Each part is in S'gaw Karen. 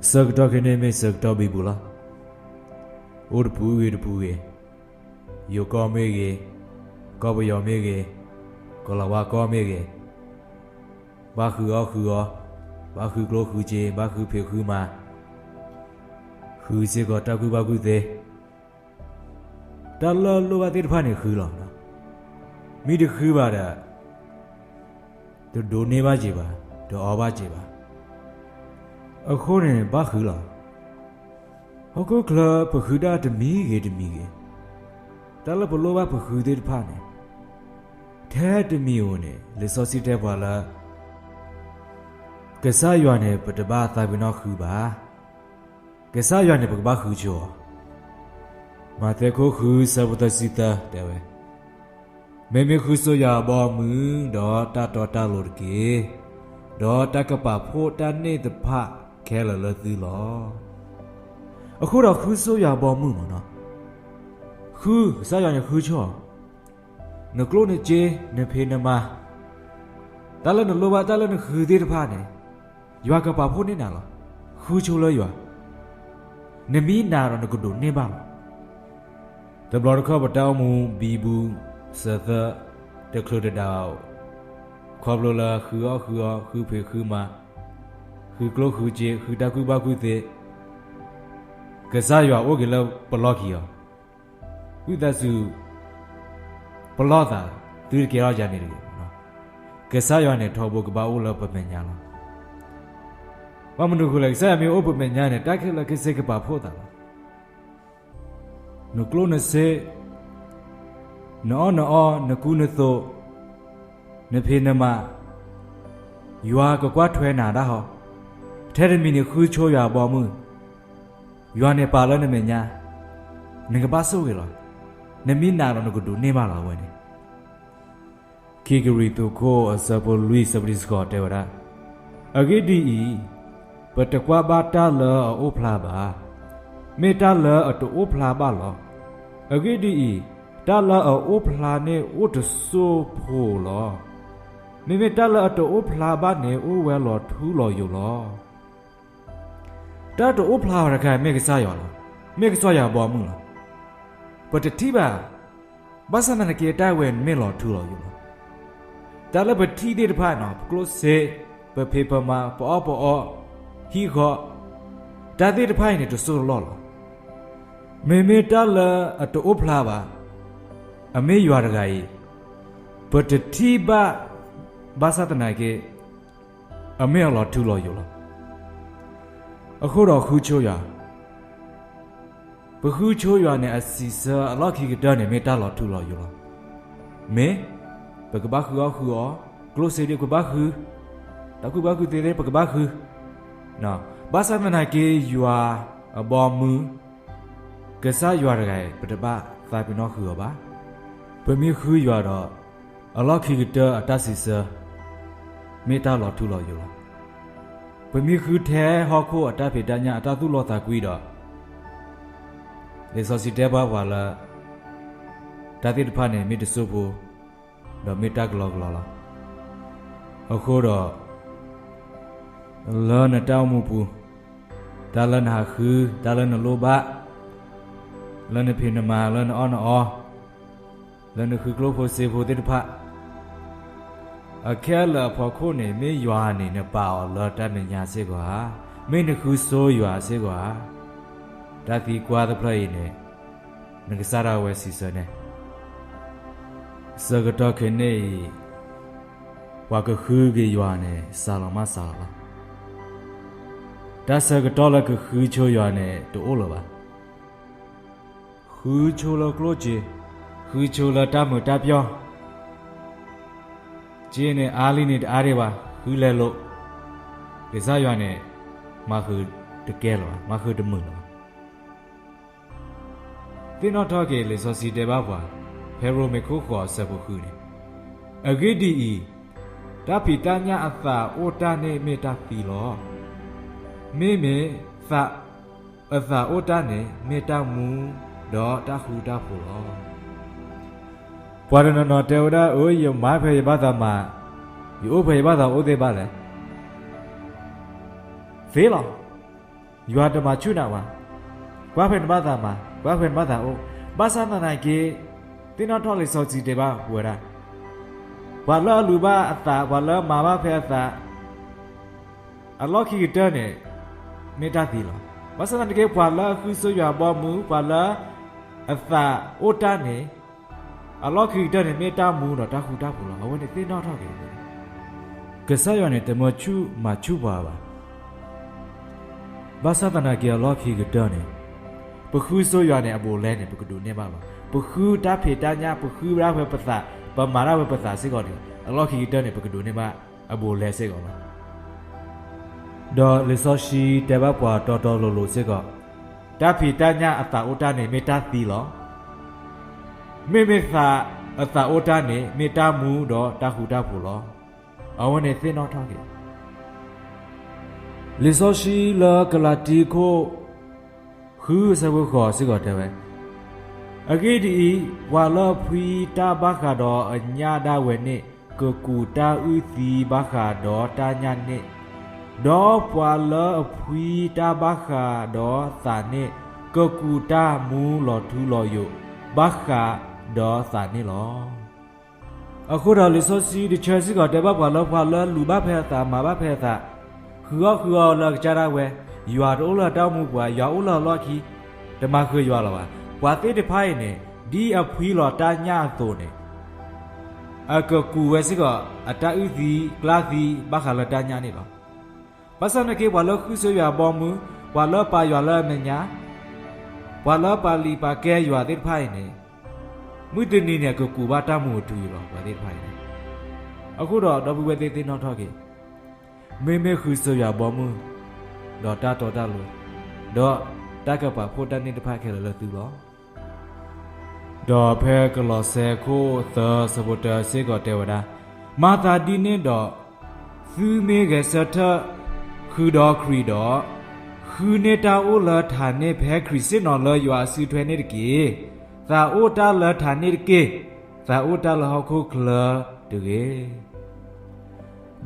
ဆၢကတီၢ်ခဲအံၤမ့ၢ်ဆၢကတီၢ်ဘံဘူလီၤ. အိၣ်တပူၤဂ့ၤတပူၤဂ့ၤ, ယိၤကီၢ်မ့ၢ်ဂ့ၤ, ကီၢ်ပယီၤမ့ၢ်ဂ့ၤ, ကီၢ်လၤဝါကီၢ်မ့ၢ်ဂ့ၤ, ဘၣ်ဃုအီၣ်ဃုအီ, ဘၣ်ဃုကျိၣ်ဃုစ့, ဘၣ်ဃုဖံးဃုမၤ, ဃုစ့ၢ်ကီးတၢ်ကူၣ်ဘၣ်ကူၣ်သ့, တၢ်လၢလိၣ်ဘၣ်သ့ၣ်တဖၣ်န့ၣ်ဃုလီၤ. မ့ၢ်တဃုဘၣ်ဒီး တဒိးန့ၢ်ဘၣ်က့ၤဘၣ်, တအီဘၣ်က့ၤဘၣ်. အဃိန့ၣ် ဘၣ်ဃုလီၤ. ဟီၣ်ခိၣ်ချၢပဃုတၢ်တမံၤဂ့ၤတမံၤဂ့ၤ, တၢ်လၢပလိၣ်ဘၣ်ပဃုသ့ၣ်တဖၣ်န့ၣ်, ထဲတမံၤဧိၤန့ၣ် လံာ်စီဆှံတဲပှၤလၢ ကစၢ်ယွၤန့ၣ် ပတဘၣ်သးပ့ၤနီၣ်ဃုဘၣ်. ကစၢ်ယွၤန့ၣ် ပကဘၣ်ဃုဆိအီၤ. မးသဲခိၣ်ဃု ဆၢဖိသၢဆံသၢတဲဝဲ, မ့မ့ၢ်ဃုဆိယွၤအဘီအမုၢ်, ဒီးတၢ်တီတၢ်လိၤတက့ၢ်. ဒီးတၢ်ကပာ်ဖှိၣ်တၢ်န့ၣ်တဖၣ်ခဲလၢာ်လၢသုလီၤ. အဃိဒီးဃုဆိယွၤအဘီအမုၢ်မးနီၤ, ဃုကစၢ်ယွၤန့ၣ်ဃုဆိအီၤ, နကျိၣ်နစ့ နဖံးနမၤ, တၢ်လၢနလိၣ်ဘၣ်တၢ်လၢနဃုသ့ၣ်တဖၣ်န့ၣ်, ယွၤကပာ်ဖှိၣ်န့ၢ်နၤလီၤ. ဃုဆိလၢယွၤ, နမ့ၢ်နာ်ဒီးနကဒိးန့ၢ်ဘၣ်လီၤ. တဘျီတခီၣ်ပတၢ်အိၣ်မူဘံဘူစၢၤသၢ တချုးတဒါ, ခီဖျိလၢဃုအီၣ်ဃုအီ, ဃုဖံးဃုမၤ, ဃုကျိၣ်ဃုစ့, ဃုတၢ်ကူၣ်ဘၣ်ကူၣ်သ့, ကစၢ်ယွၤအိၣ်က့ၤလၢပလီၢ်ခံလီၤ. ဝံသးစူၤ ပလီၢ်သး, သုတကဲထီၣ်ယၤန့ၣ်တဂ့ၤ. ကစၢ်ယွၤန့ၣ်ထီဘိကဘၣ်အိၣ်လၢပမဲာ်ညါလီၤ. ဘၣ်မနုၤအဃိလဲၣ်, ကစၢ်ယွၤမ့ၢ်အိၣ်ပမဲာ်ညါန့ၣ် တၢ်ခဲလၢာ်ခဲဆ့ကပာ်ဖှိၣ်သးလီၤ. နကျိၣ်နစ့, နအီၣ်နအီ, နကူနသိး, နဖံးနမၤ, ယွၤကကွၢ်ထွဲနၤဒၣ်ဟီ. ထဲတမံၤန့ၣ် ဃုဆိယွၤအဘီအမုၢ်, ယွၤန့ၣ်ပာ်လၢနမဲာ်ညါ, နကဘၣ်ဆိၣ်ဂ့ၤလီၤ. နမ့ၢ်နာ်ဒီးနကဒိးန့ၢ်ဘၣ်လီၤ အဝဲန့ၣ် ခံကရံၣ်သူးခိၣ်အဆၢဖိလွံၢ် ဆၢဖိတဆံဃိးတဲဝဲဒၣ်, အဂ့ၢ်ဒ်အံၤ, ပတကွၢ်ဘၣ်တၢ်လၢအအိၣ်ဖျါဘၣ်, မ့ၢ်တၢ်လၢအတအိၣ်ဖျါဘၣ်လီၤ. အဂ့ၢ်ဒ်အံၤ, တၢ်လၢအအိၣ်ဖျါန့ၣ်အိၣ်တစိၢ်ဖိလီၤ. မ့မ့ၢ်တၢ်လၢအတအိၣ်ဖျါဘၣ်န့ၣ် အိၣ်ဝဲလီၤထူလီၤယိာ်လီၤ. တၢ်တအိၣ်ဖျါဘၣ်တခါ မ့ၢ်ကစၢ်ယွၤလီၤ. မ့ၢ်ကစၢ်ယွၤအဘီအမုၢ်လီၤ. ပတထံၣ်ဘၣ်, ဘၣ်ဆၣ်သနာ်က့ တၢ်ဝဲန့ၣ်မ့ၢ်လီၤထူလီၤယိာ်လီၤ. တၢ်လၢပထံၣ်သ့ၣ်တဖၣ်န့ၣ်, ပကျိၣ်စ့, ပဖံးပမၤ, ပအီၣ်ပအီ, ဟံၣ်ဃီ, တၢ်သ့ၣ်တဖၣ်အံၤန့ၣ် တစိၢ်တလီၢ်လီၤ. မ့မ့ၢ်တၢ်လၢအတအိၣ်ဖျါဘၣ်, အမ့ၢ်ယွၤတဂၤအံၤ, ပတထံၣ်ဘၣ်, ဘၣ်ဆၣ်သနာ်က့ အမ့ၢ်အလီၤထူလီၤယိာ်လီၤ. အဃိဒီးဃုဆိယွၤ, ပဃုဆိယွၤန့ၣ် အစံးဆၢအလီၢ်ခံကတၢၢ်န့ၣ် မ့ၢ်တၢ်လီၤထူလီၤယိာ်လီၤ. မ့ၢ်ပကဘၣ်ဃုအီၣ်ဃုအီ, ကျိၣ်စ့ဒ်ပကဘၣ်ဃု, တၢ်ကူၣ်ဘၣ်ကူၣ်သ့ဒ်ပကဘၣ်ဃု, ဘၣ်ဆၣ်သနာ်က့ ယွၤအဘီအမုၢ်, ကစၢ်ယွၤတဂၤအံၤ ပတဘၣ်သးပ့ၤနီၣ်ဃုအီၤဘၣ်. ပမ့ၢ်ဃုယွၤဒီး အလီၢ်ခံကတၢၢ်အတၢ်စံးဆၢ မ့ၢ်တၢ်လီၤထူလီၤယိာ်လီၤ. ပမ့ၢ်ဃုထဲဟီၣ်ခိၣ်အတၢ်ဖံးတၢ်ညၣ်အတၢ်သူၣ်လီသးကွံဒီး, လံာ်စီဆှံတဲဘၣ်ပှၤလၢ တၢ်သ့ၣ်တဖၣ်န့ၣ် မ့ၢ်တစိၢ်ဖိ, ဒီးမ့ၢ်တၢ်ကလီကလီလီၤ. အဃိဒီး လၢနတၢ်အိၣ်မူပူၤ, တၢ်လၢနဟးဃု, တၢ်လၢနလိၣ်ဘၣ်, လၢနဖံးနမၤ, လၢနအီၣ်နအီ, လၢနဃုကျိၣ်ဖိစ့ဖိသ့ၣ်တဖၣ်, အခဲလၢာ်အဖီခိၣ်န့ၣ် မ့ၢ်ယွၤန့ၣ် နပာ်အီၤလၢတၢ်မဲာ်ညါစ့ၢ်ကီးဧါ, မ့ၢ်နဃုဆိယွၤစ့ၢ်ကီးဧါ. တၢ်သံကွၢ်တဖျၢၣ်အံၤန့ၣ် နကစၢ်ဒၣ်ဝဲစံးဆၢန့ၣ် ဆၢကတီၢ်ခဲအံၤန့ၣ်အံၤ, ပှၤကဃုက့ၤယွၤန့ၣ် စှၤလီၤမးစှၤလီၤလီၤ. တၢ်ဆၢကတီၢ်လၢကဃုဆိယွၤန့ၣ် တအိၣ်လၢၤဘၣ်. ဃုဆိလၢကျိၣ်စ့, ဃုဆိလၢတၢ်မုာ်တၢ်ပျီၢ်, စ့န့ၣ်အါလံန့ၣ်တအါဒံးဘၣ်, ဃုလဲၤလိာ်, ကစၢ်ယွၤန့ၣ် မၤဃုာ်တကဲလၢၤဘၣ်, မၤဃုာ်တမုာ်လၢၤဘၣ်. သ့ၣ်နီၣ်ထီၣ်က့ၤလံာ်စီဆှံတဲဘၣ်ပှၤ, ဖဲရိမ့ၤခိၣ်ဃိးအဆၢဖိဃုန့ၣ်, အဂ့ၢ်ဒ်အံၤ, တၢ်ဖံးတၢ်ညၣ်အသးအိၣ်တၢ်န့ၣ်မ့ၢ်တၢ်သံလီၤ. မ့မ့ၢ်သး, အသးအိၣ်တၢ်န့ၣ် မ့ၢ်တၢ်မူဒီးတၢ်ဃူတၢ်ဖိးလီၤ. ပှၤတနီၤနီၤတဲဝဲဒၣ်, အၢ ယမၤဖဲယဘၣ်သးမၤ, ယအိၣ်ဖဲယဘၣ်သးအိၣ်သ့ဘၣ်လဲၣ်. သ့လီၤ. ယွၤတမၤဆူၣ်နၤဘၣ်. ကွၢ်ဖဲနဘၣ်သးမၤ, ကွၢ်ဖဲနဘၣ်သးအိၣ်, ဘၣ်ဆၣ်သနာ်က့ သ့ၣ်နီၣ်ထီၣ်လံာ်စီဆှံတဲဘၣ်ပဝဲဒၣ်, ပှၤလၢအလူၤဘၣ်အသး, ပှၤလၢအမၤဘၣ်ဖဲအသး အလီၢ်ခံကတၢၢ်န့ၣ် မ့ၢ်တၢ်သံလီၤ. ဘၣ်ဆၣ်သနာ်က့ ပှၤလၢအဃုဆိယွၤအဘီအမုၢ်, ပှၤလၢအသးအိၣ်တၢ်န့ၣ် အလီၢ်ခံကတၢၢ်န့ၣ် မ့ၢ်တၢ်မူဒီးတၢ်ဃူတၢ်ဖိးလီၤ. အဝဲန့ၣ်သ့ၣ်နီၣ်ထီၣ်က့ၤဝဲ, ကစၢ်ယွၤန့ၣ် တမၢဆူၣ်မၤဆူၣ်ပှၤဘၣ်. ဘၣ်ဆၣ်သနာ်က့ အလီၢ်ခံကတၢၢ်န့ၣ် ပဃုဆိယွၤန့ၣ် အဘူးအလဲန့ၣ် ပကဒိးန့ၢ်ဘၣ်လီၤ. ပဃုတၢ်ဖံးတၢ်ညၣ်, ပဃုဝဲဒၣ်ဖဲပသး, ပမၤတၢ်ဖဲပသးစ့ၢ်ကီးန့ၣ် အလီၢ်ခံကတၢၢ်န့ၣ် ပကဒိးန့ၢ်ဘၣ်အဘူးအလဲစ့ၢ်ကီးလီၤ. ဒီးလံာ်စီဆှံတဲဘၣ်ပှၤတီတီလိၤလိၤစ့ၢ်ကီး, တၢ်ဖံးတၢ်ညၣ်အသးအိၣ်တၢ်န့ၣ် မ့ၢ်တၢ်သံလီၤ. မ့မ့ၢ်သးအသးအိၣ်တၢ်န့ၣ် မ့ၢ်တၢ်မူဒီးတၢ်ဃူတၢ်ဖိးလီၤ. အဝဲန့ၣ်သ့ၣ်နီၣ်ထီၣ်က့ၤ လံာ်စီဆှံလၢကလၤတံခိၣ် ဃုဆၢဖိဃိးစ့ၢ်ကီးတဲဝဲ, အဂ့ၢ်ဒ်အံၤ, ပှၤလၢအဖှံတၢ်ဘၣ်ဃးဒီးအညၣ်ဒၣ်ဝဲန့ၣ် ကကူးတၢ်အုၣ်သံဘၣ်ဃးဒီးတၢ်ညၣ်န့ၣ်, ဒီးပှၤလၢအဖှံတၢ်ဘၣ်ဃးဒီးသးန့ၣ် ကကူးတၢ်မူလီၤထူလီၤယိာ်ဘၣ်ဃးဒီးသးန့ၣ်လီၤ. အဃိဒီးလံာ်စီဆှံတဆၢစ့ၢ်ကီးတဲဘၣ်ပှၤလၢ ပှၤလၢလူၤဘၣ်ဖဲအသး မၤဘၣ်ဖဲအသး, ဃုအီၣ်ဃုအီလၢအကစၢ်ဒၣ်ဝဲ, ယွၤတအိၣ်လၢအတၢ်အိၣ်မူပူၤဘၣ်, ယွၤအိၣ်လၢအလီၢ်ခံ, တမၤဃုာ်ယွၤလၢၤဘၣ်. ပှၤသ့ၣ်တဖၣ်အံၤန့ၣ် ဒ်အဖှံလီၤတၢ်ညၣ်အသိးန့ၣ် အကကူးဝဲစ့ၢ်ကီး အတၢ်အုၣ်သံကျါသံဘၣ်ဃးလၢတၢ်ညၣ်န့ၣ်လီၤ. ဘၣ်ဆၣ်သနာ်က့ ပှၤလၢဃုဆိယွၤအဘီအမုၢ်, ပှၤလၢပာ်ယွၤလၢအမဲာ်ညါ, ပှၤလၢပာ်လံာ်ပာ်ကဲယွၤသ့ၣ်တဖၣ်အံၤန့ၣ် မုၢ်တနံၤန့ၣ် အကကူးဘၣ်တၢ်မူအထူအယိာ်လီၤ ပှၤသ့ၣ်တဖၣ်အံၤန့ၣ်. အဃိဒီး ဒီပုၢ်ဝဲၢ်သ့ၣ် သ့ၣ်နီၣ်ထီၣ်က့ၤ, မ့မ့ၢ်ဃုဆိယွၤအဘီအမုၢ် ဒီးတၢ်တီတၢ်လိၤ, ဒီးတၢ်ကပာ်ဖှိၣ်တၢ်န့ၣ်တဖၣ်ခဲလၢာ်လၢသုလီၤ. ဒီးဖဲကလီးစဲခိၣ်သၢဆၢဖိတၢစ့ၢ်ကီးတဲဝဲဒၣ်, မၤသးဒ်န့ၣ်ဒီး, သုမ့ၢ်ဂဲၤဆၢထၢၣ်ဃုာ်ဒီးခရံာ်ဒီး, ဃုန့ၢ်တၢ်အိၣ်လၢထးန့ၣ် ဖဲခရံာ်ဆ့ၣ်နီၤလၢယွၤအစုထွဲန့ၣ်တက့ၢ်. သးအိၣ်တၢ်လၢထးန့ၣ်တက့ၢ်. သးအိၣ်တၢ်လၢဟီၣ်ခိၣ်ချၢတဂ့ၤ.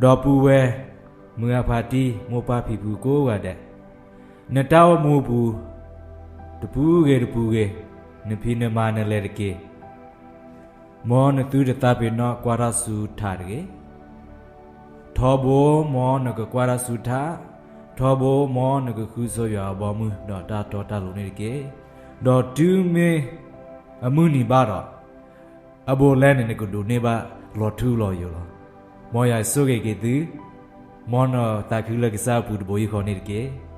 ဒီပုၢ်ဝဲၢ်, မုၢ်အဖါတံၢ်, မိၢ်ပၢ်ဖံဖုကိးဂၤဒဲး, နတၢ်အိၣ်မူအပူၤ, တပူၤဂ့ၤတပူၤဂ့ၤ, နဖံးနမၤနလဲၤတက့ၢ်. မ်နသုတသးပ့ၤနီၣ်ကွၢ်တၢ်ဆူထးတဂ့ၤ. ထီဘိမ်နကကွၢ်တၢ်ဆူထး, ထီဘိမ်နကဃုဆိယွၤအဘီအမုၢ် ဒီးတၢ်တီတၢ်လိၤန့ၣ်တက့ၢ်. ဒီးတုၤမ့ၢ်အမုၢ်နံၤဘၣ်ဒီး, အဘူးအလဲန့ၣ် နကဒိးန့ၢ်ဘၣ်လီၤထူလီၤယိာ်လီၤ. မ်ယွၤဆိၣ်ဂ့ၤက့ၤသု, မ်နသးခုလၢကစၢ်အပူၤတဘိယူၢ်ဃီန့ၣ်တက့ၢ်.